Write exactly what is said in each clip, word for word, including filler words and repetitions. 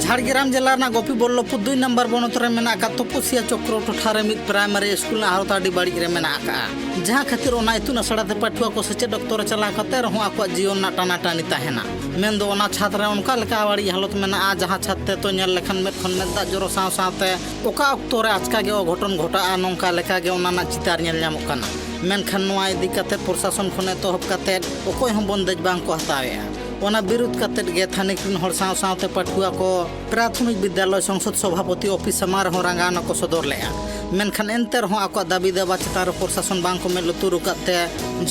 ᱡᱷᱟᱲᱜᱨᱟᱢ ᱡᱮᱞᱟ ᱨᱮᱱᱟᱜ ᱜᱳᱯᱤᱵᱚᱞᱞᱚᱵᱷᱯᱩᱨ ᱫᱩᱭ ᱱᱟᱢᱵᱟᱨ ᱵᱚᱱᱚᱛ ᱨᱮ ᱢᱮᱱᱟᱜ ᱟᱠᱟᱫ ᱛᱚᱯᱚᱥᱤᱭᱟ ᱪᱚᱠᱨᱚ ᱴᱚᱴᱷᱟ ᱨᱮ ᱢᱤᱫ ᱯᱨᱟᱭᱢᱟᱨᱤ ᱥᱠᱩᱞ ᱨᱮᱱᱟᱜ ᱦᱟᱞᱚᱛ ᱟᱹᱰᱤ ᱵᱟᱹᱲᱤᱡ ᱨᱮ ᱢᱮᱱᱟᱜ ᱟᱠᱟᱫᱼᱟ, ᱡᱟᱦᱟᱸ ᱠᱷᱟᱹᱛᱤᱨ ᱚᱱᱟ ᱤᱛᱩᱱ ᱟᱥᱲᱟ ᱛᱮ ᱯᱟᱹᱴᱷᱩᱣᱟᱹ ᱠᱚ ᱥᱮᱪᱮᱫ ᱚᱠᱛᱚ ᱨᱮ ᱪᱟᱞᱟᱣ ᱠᱟᱛᱮ ᱨᱮᱦᱚᱸ ᱟᱠᱚᱣᱟᱜ ᱡᱤᱭᱚᱱ ᱨᱮᱱᱟᱜ ᱴᱟᱱᱟᱴᱟᱱᱤ ᱛᱟᱦᱮᱱᱟ᱾ ᱢᱮᱱᱫᱚ ᱚᱱᱟ ᱪᱷᱟᱫᱽ ᱨᱮ ᱚᱱᱠᱟ ᱞᱮᱠᱟ ᱵᱟᱹᱲᱤᱡ ᱦᱟᱞᱚᱛ ᱢᱮᱱᱟᱜᱼᱟ, ᱡᱟᱦᱟᱸ ᱪᱷᱟᱫᱽ ᱛᱮ ᱛᱚ ᱧᱮᱞ ᱞᱮᱠᱷᱟᱱ ᱢᱮᱫ ᱠᱷᱚᱱ ᱢᱮᱫ ᱫᱟᱜ ᱡᱚᱨᱚ ᱥᱟᱶ ᱥᱟᱶᱛᱮ ᱚᱠᱟ ᱚᱠᱛᱚ ᱨᱮ ᱟᱪᱠᱟ ᱜᱮ ᱚᱜᱷᱚᱴᱚᱱ ᱜᱷᱚᱴᱟᱜᱼᱟ, ᱱᱚᱝᱠᱟ ᱞᱮᱠᱟ ᱜᱮ ᱚᱱᱟ ᱨᱮᱱᱟᱜ ᱪᱤᱛᱟᱨ ᱧᱮᱞ ᱧᱟᱢᱚᱜ ᱠᱟᱱᱟ᱾ ᱢᱮᱱᱠᱷᱟᱱ ᱱᱚᱣᱟ ᱤᱫᱤ ᱠᱟᱛᱮ ᱯᱨᱚᱥᱟᱥᱚᱱ ᱠᱷᱚᱱ ᱮᱛᱚᱦᱚᱵ ᱠᱟᱛᱮ ᱚᱠᱚᱭ ᱦᱚᱸ ᱵᱚᱱᱫᱮᱡ ᱵᱟᱝ ᱠᱚ ᱦᱟᱛᱟᱣᱮᱫᱼᱟ᱾ ᱚᱱᱟ ᱵᱤᱨᱩᱫᱷ ᱠᱟᱛᱮ ᱜᱮ ᱛᱷᱟᱹᱱᱤᱠ ᱨᱮᱱ ᱦᱚᱲ ᱥᱟᱶ ᱥᱟᱶᱛᱮ ᱯᱟᱹᱴᱷᱩᱣᱟᱹ ᱠᱚ ᱯᱨᱟᱛᱷᱚᱢᱤᱠ ᱵᱤᱫᱽᱫᱟᱞᱚᱭ ᱥᱚᱝᱥᱚᱫ ᱥᱚᱵᱷᱟᱯᱚᱛᱤ ᱚᱯᱷᱤᱥ ᱥᱟᱢᱟᱝ ᱨᱮᱦᱚᱸ ᱨᱟᱸᱜᱟᱣᱱᱟ ᱠᱚ ᱥᱚᱫᱚᱨ ᱞᱮᱫᱼᱟ᱾ ᱢᱮᱱᱠᱷᱟᱱ ᱮᱱᱛᱮ ᱨᱮᱦᱚᱸ ᱟᱠᱚᱣᱟᱜ ᱫᱟᱹᱵᱤ ᱫᱟᱵᱟ ᱪᱮᱛᱟᱱ ᱨᱮ ᱯᱨᱚᱥᱟᱥᱚᱱ ᱵᱟᱝ ᱠᱚ ᱢᱮᱫ ᱞᱩᱛᱩᱨ ᱟᱠᱟᱫ ᱛᱮ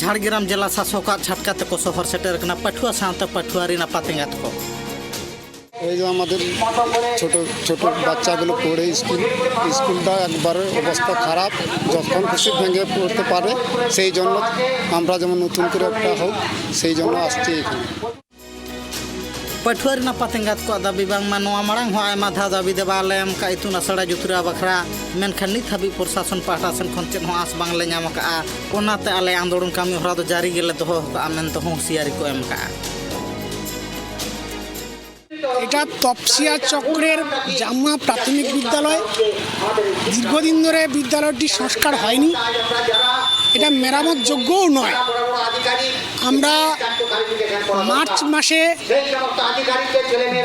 ᱡᱷᱟᱲᱜᱨᱟᱢ ᱡᱮᱞᱟ ᱥᱟᱥᱚᱠᱟᱜ ᱪᱷᱟᱴᱠᱟ ᱛᱮᱠᱚ ᱥᱚᱦᱚᱨ ᱥᱮᱴᱮᱨ ᱠᱟᱱᱟ ᱯᱟᱹᱴᱷᱩᱣᱟᱹ ᱥᱟᱶᱛᱮ ᱯᱟᱹᱴᱷᱩᱣᱟᱹ ᱨᱮᱱ ᱟᱯᱟᱛ ᱮᱸᱜᱟᱛ ᱠᱚ। এই যে আমাদের ছোট ছোট বাচ্চাগুলো পড়ে স্কুল, স্কুলটা একবারে অবস্থা খারাপ, যখন খুশি ভেঙে পড়তে পারে। সেই জন্য আমরা যেমন নতুন করে একটা হোক, সেই জন্য আসছি এখানে। ᱯᱟᱹᱴᱷᱩᱣᱟᱹ ᱨᱮᱱ ᱟᱯᱟᱛ ᱮᱸᱜᱟᱛ ᱠᱚᱣᱟᱜ ᱫᱟᱹᱵᱤ ᱵᱟᱝᱢᱟ ᱱᱚᱣᱟ ᱢᱟᱲᱟᱝ ᱦᱚᱸ ᱟᱭᱢᱟ ᱫᱷᱟᱣ ᱫᱟᱹᱵᱤ ᱫᱟᱵᱟ ᱞᱮ ᱮᱢ ᱠᱟᱜ ᱤᱛᱩᱱ ᱟᱥᱲᱟ ᱡᱩᱛᱨᱟᱹᱣ ᱵᱟᱠᱷᱨᱟ, ᱢᱮᱱᱠᱷᱟᱱ ᱱᱤᱛ ᱦᱟᱹᱵᱤᱡ ᱯᱨᱚᱥᱟᱥᱚᱱ ᱯᱟᱦᱴᱟ ᱥᱮᱱ ᱠᱷᱚᱱ ᱪᱮᱫ ᱦᱚᱸ ᱟᱸᱥ ᱵᱟᱝᱞᱮ ᱧᱟᱢ ᱟᱠᱟᱫᱼᱟ᱾ ᱚᱱᱟᱛᱮ ᱟᱞᱮ ᱟᱱᱫᱳᱲᱚᱱ ᱠᱟᱹᱢᱤ ᱦᱚᱨᱟ ᱫᱚ ᱡᱟᱹᱨᱤ ᱜᱮᱞᱮ ᱫᱚᱦᱚ ᱟᱠᱟᱫᱼᱟ ᱢᱮᱱᱛᱮ ᱦᱚᱸ ᱦᱩᱸᱥᱤᱭᱟᱨᱤ ᱠᱚ ᱮᱢ ᱟᱠᱟᱫᱼᱟ᱾ এটা তপসিয়া চক্রের জামুয়া প্রাথমিক বিদ্যালয়। দীর্ঘদিন ধরে বিদ্যালয়টি সংস্কার হয়নি, এটা মেরামতযোগ্যও নয়। আমরা মার্চ মাসে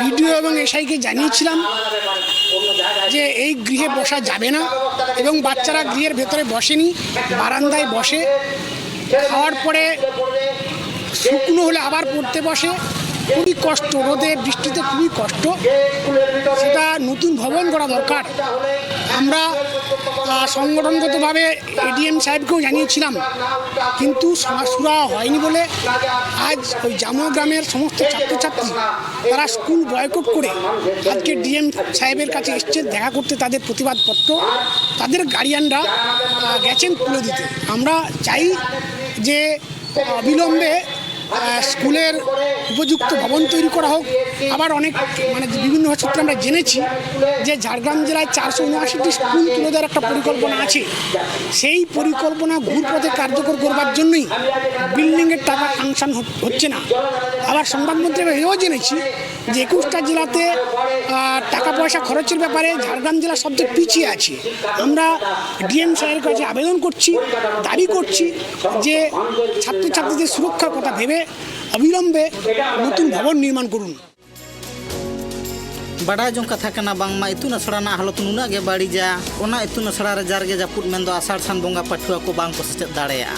বিডিও এবং এসআইকে জানিয়েছিলাম যে এই গৃহে বসা যাবে না, এবং বাচ্চারা গৃহের ভেতরে বসেনি, বারান্দায় বসে। খাওয়ার পরে শুকনো হলে আবার পড়তে বসে। খুবই কষ্ট, রোদে বৃষ্টিতে খুবই কষ্ট। সেটা নতুন ভবন করা দরকার। আমরা আহ, সংগঠনগতভাবে এডিএম সাহেবকেও জানিয়েছিলাম, কিন্তু সমাজসুরা হয়নি বলে আজ ওই জামুয়া গ্রামের সমস্ত ছাত্রছাত্রী তারা স্কুল বয়কট করে আজকে ডিএম সাহেবের কাছে এসছেন দেখা করতে, তাদের প্রতিবাদপত্র। তাদের গার্ডিয়ানরা আহ, গেছেন তুলে দিতে। আমরা চাই যে অবিলম্বে আহ, স্কুলের উপযুক্ত ভবন তৈরি করা হোক। আবার অনেক, মানে, বিভিন্ন সূত্রে আমরা জেনেছি যে ঝাড়গ্রাম জেলায় চারশো উনআশিটি স্কুল তুলে দেওয়ার একটা পরিকল্পনা আছে। সেই পরিকল্পনা ঘুরপথে কার্যকর করবার জন্যই বিল্ডিংয়ের টাকা স্যাংশন হ-, হচ্ছে না। আবার সংবাদপত্রে আমরা এও জেনেছি যে একুশটা জেলাতে আহ, টাকা পয়সা খরচের ব্যাপারে ঝাড়গ্রাম জেলা সবচেয়ে পিছিয়ে আছে। আমরা ডিএম স্যারের কাছে আবেদন করছি, দাবি করছি যে ছাত্রছাত্রীদের সুরক্ষার কথা ভেবে অবিলম্বে নতুন ভবন নির্মাণ করুন। ᱵᱟᱰᱟᱭ ᱡᱚᱝ ᱠᱟᱛᱷᱟ ᱠᱟᱱᱟ, ᱵᱟᱝᱢᱟ ᱤᱛᱩᱱ ᱟᱥᱲᱟ ᱨᱮᱱᱟᱜ ᱦᱟᱞᱚᱛ ᱱᱩᱱᱟᱹᱜ ᱜᱮ ᱵᱟᱹᱲᱤᱡᱟ, ᱚᱱᱟ ᱤᱛᱩᱱ ᱟᱥᱲᱟ ᱨᱮ ᱡᱟᱨᱜᱮ ᱡᱟᱹᱯᱩᱫ ᱢᱮᱱᱫᱚ ᱟᱥᱟᱲ ᱥᱟᱱ ᱵᱚᱸᱜᱟ ᱯᱟᱹᱴᱷᱩᱣᱟᱹ ᱠᱚ ᱵᱟᱝ ᱠᱚ ᱥᱮᱪᱮᱫ ᱫᱟᱲᱮᱭᱟᱜᱼᱟ᱾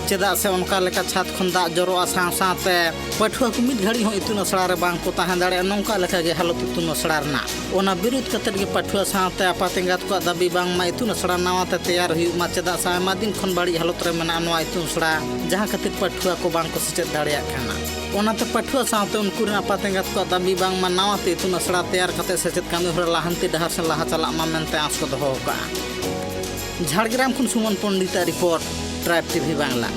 ᱪᱮᱫᱟᱜ ᱥᱮ ᱚᱱᱠᱟ ᱞᱮᱠᱟ ᱪᱷᱟᱫᱽ ᱠᱷᱚᱱ ᱫᱟᱜ ᱡᱚᱨᱚᱜᱼᱟ, ᱥᱟᱶ ᱥᱟᱶᱛᱮ ᱯᱟᱹᱴᱷᱩᱣᱟᱹ ᱠᱚ ᱢᱤᱫ ᱜᱷᱟᱹᱲᱤᱡ ᱦᱚᱸ ᱤᱛᱩᱱ ᱟᱥᱲᱟ ᱨᱮ ᱵᱟᱝ ᱠᱚ ᱛᱟᱦᱮᱸ ᱫᱟᱲᱮᱭᱟᱜᱼᱟ᱾ ᱱᱚᱝᱠᱟ ᱞᱮᱠᱟ ᱜᱮ ᱦᱟᱞᱚᱛ ᱤᱛᱩᱱ ᱟᱥᱲᱟ ᱨᱮᱱᱟᱜ᱾ ᱚᱱᱟ ᱵᱤᱨᱩᱫᱷ ᱠᱟᱛᱮᱫ ᱜᱮ ᱯᱟᱹᱴᱷᱩᱣᱟᱹ ᱥᱟᱶᱛᱮ ᱟᱯᱟᱛ ᱮᱸᱜᱟᱛ ᱠᱚᱣᱟᱜ ᱫᱟᱹᱵᱤ, ᱵᱟᱝᱢᱟ ᱤᱛᱩᱱ ᱟᱥᱲᱟ ᱱᱟᱣᱟ ᱛᱮ ᱛᱮᱭᱟᱨ ᱦᱩᱭᱩᱜ ᱢᱟ, ᱪᱮᱫᱟᱜ ᱥᱮ ᱟᱭᱢᱟ ᱫᱤᱱ ᱠᱷᱚᱱ ᱵᱟᱹᱲᱤᱡ ᱦᱟᱞᱚᱛ ᱨᱮ ᱢᱮᱱᱟᱜᱼᱟ ᱱᱚᱣᱟ ᱤᱛᱩᱱ ᱟᱥᱲᱟ, ᱡᱟᱦᱟᱸ ᱠᱷᱟᱹᱛᱤᱨ ᱯᱟᱹᱴᱷᱩᱣᱟᱹ ᱠᱚ ᱵᱟᱝ ᱠᱚ ᱥᱮᱪᱮᱫ ᱫᱟᱲᱮᱭᱟᱜ ᱠᱟᱱᱟ᱾ ᱚᱱᱟᱛᱮ ᱯᱟᱹᱴᱷᱩᱣᱟᱹ ᱥᱟᱶᱛᱮ ᱩᱱᱠᱩ ᱨᱮᱱ ᱟᱯᱟᱛ ᱮᱸᱜᱟᱛ ᱠᱚᱣᱟᱜ ᱫᱟᱹᱵᱤ, ᱵᱟᱝᱢᱟ ᱱᱟᱣᱟ ᱛᱮ ᱤᱛᱩᱱ ᱟᱥᱲᱟ ᱛᱮᱭᱟᱨ ᱠᱟᱛᱮ ᱥᱮᱪᱮᱫ ᱠᱟᱹᱢᱤ ᱦᱚᱨᱟ ᱞᱟᱦᱟᱱᱛᱤ ᱰᱟᱦᱟᱨ ᱥᱮᱫ ᱞᱟᱦᱟ ᱪᱟᱞᱟᱜ ᱢᱟ ᱢᱮᱱᱛᱮ ᱟᱸᱥ ᱠᱚ ᱫᱚᱦᱚ ᱟᱠᱟᱫᱼᱟ᱾ ᱡᱷᱟᱲᱜᱨᱟᱢ ᱠᱷᱚᱱ ᱥᱩᱢᱚᱱ ᱯᱚᱱᱰᱤᱛᱟᱜ ᱨᱤᱯᱳᱨᱴ, ᱴᱨᱟᱭᱤᱵᱽ ᱴᱤᱵᱷᱤ ᱵᱟᱝᱞᱟ᱾